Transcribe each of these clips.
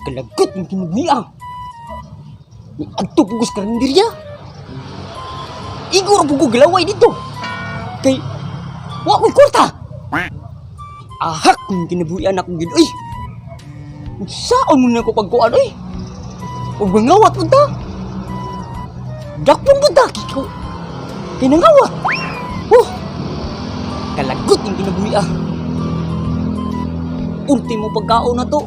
Kalagot ng kinugnia. Ni adto pugos karinderya. Igor pugo galaway dito. Kay wa ko'y kwarta. Ahak ng kinabuhian akong gid oy. Unsaon mo na ko pagkuan oy? Ug mangawat pud ta. Dakpon pud ta kiko. Kay nangawat. Oh. Kalagot ng kinabuhian. Ultimo pagkaon na to.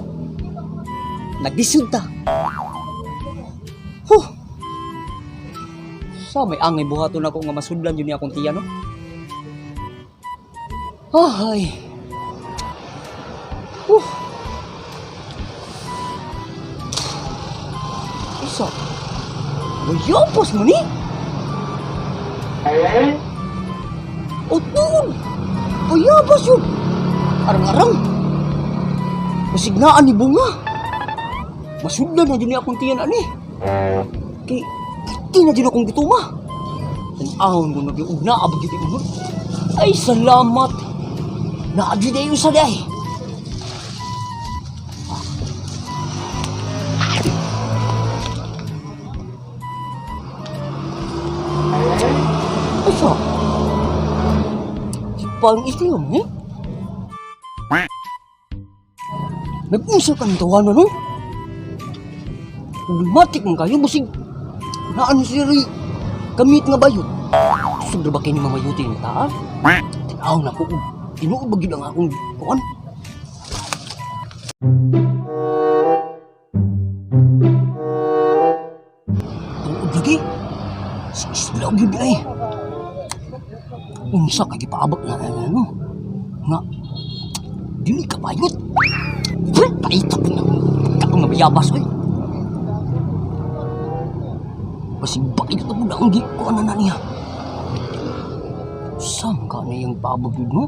Naglisod ta. Huh. Sa may angay buhaton ako nga masudlan yun ni akong tiya, no? Ay. Huh. Isa. Mayapos mo ni? O tuon. Mayapos yun. Arang-arang. Masignaan ni bunga. Masudlan na dyan ni akong tiyan ani. Kay, di na dyan akong gutuma. Tanahon ko nag-iug na abag yun mo. Ay, salamat. Naadyo na yung saday. Ay, sa. Si parang islam, eh? Nag-usap ka ng tawanan, no? Problematic man kayo, basig. Naan si Ray, kamit nga bayot. Sobra ba kayo ni mamayuti ni taa? Tinaw na ko, tinuod ba gyud ang akong kuan? Tinuod lagi. Si Isla gyud ay. Unsa kay gipaabot na ano? Nga dili ka bayot. Paita ko na. Kaong nga bayabas oy. Basig bayot ako na ang gikuan na niya. Saan ka na yung paabot yun, no?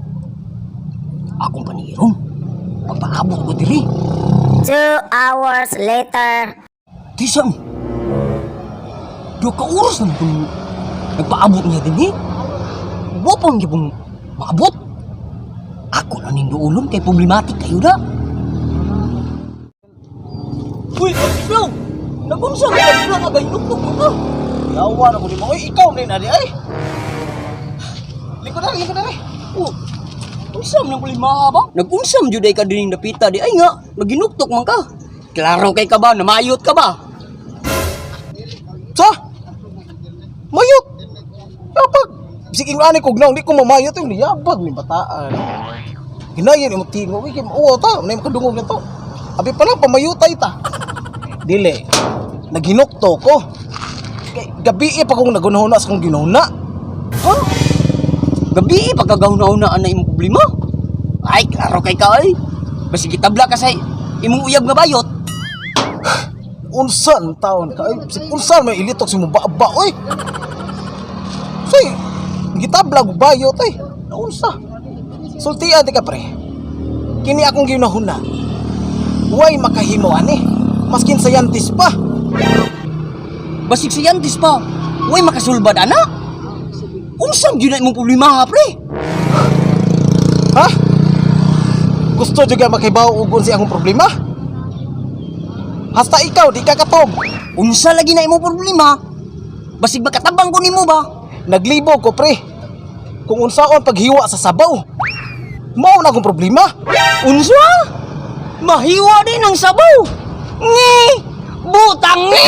Akong paniron. Pagpaabot ko diri. 2 hours later. Di saan? Duha ka oras naman kung nagpaabot niya din eh. Wa pa ang gipong maabot. Ako na ning duulon kay problematic kayo na. Uy, Islaw! Nagunsa ka na nga gaynuktok mo ka? Yawa na ko di mo. Oy, ikaw na yun, ay. Likod na, likod na. Oh, unsam nang problema ba? Nagunsam jud ay ka dining napita di ay nga, naginuktok man ka. Klaro kay ka ba, namayot ka ba? Sa? Mayot. Yapag. Bisig ingon ani kog naong di ko mamayot yung niyabag ni bataan. Hinayon imong tingo, uy, kay oo ta, nay makadungog na to. Abi pa lang pamayutay ta. Dili. Naghinukto ko. Kay gabi eh, pa kong nagunahuna sa kong ginahuna. Ha? Gabi pagkagahuna-hunaan na imong problema. Ay, klaro kay ka ay. Basig gitabla ka sa imong uyab nga bayot. Unsa ang taon ka? Ay, bisig unsa may ilitok si mo ba oy. Say, gitabla og bayot ay. Naunsa? Sultian di ka pre. Kini akong ginahuna. Way makahimo ani. Maskin scientist pa. Basig scientist pa. Way makasulbad ana. Unsam gyud na imong problema ha, pre? Ha? Gusto juga makahibaw og unsa akong problema? Hasta ikaw di ka katob. Unsa lagi na imong problema? Basig makatabang ko nimo ba? Naglibo ko pre. Kung unsaon paghiwa sa sabaw. Mao na akong problema. Unsa? Mahiwa din ang sabaw. Ngi! Butang ni!